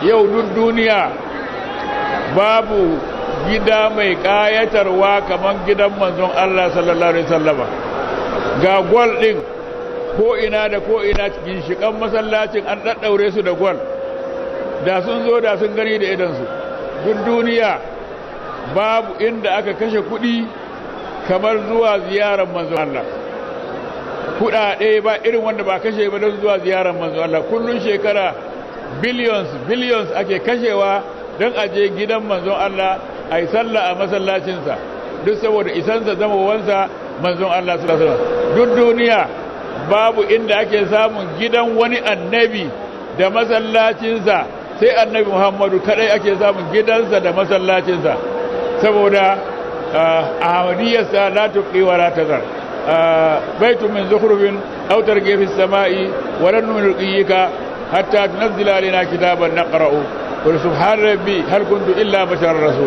Yau duk duniya babu gida mai ƙayatarwa kamar gidan Manzon Allah sallallahu alaihi wasallama. Ga gwal ɗin ko ina da ko ina, ginshiƙan masallacin an ɗaɗɗaure su da gwal. Da sun zo, da sun gani da idansu. Duk duniya babu inda aka kashe kuɗi kamar zuwa ziyarar Manzon Allah. Kuɗaɗe ba irin wanda ba kashe ba don zuwa ziyarar Manzon Allah. Kullun shekara billions billions ake kashewa don aje gidan Manzon Allah a yi sallah a masallacinsa, duk saboda isansa, zamowansa Manzon Allah sallallahu alaihi wasallam. Duk duniya babu inda ake samun gidan wani annabi da masallacinsa, sai Annabi Muhammadu kadai ake samun gidansa da masallacinsa, saboda ahmadiyarsa la tubqi wa la tazar. Baitun min zukhrufin aw tarqi fi samai wa lan nu'minu hatta tunzila alaina kitaban naqra'u. Qul subhana rabbi hal kuntu illa basharar rasul.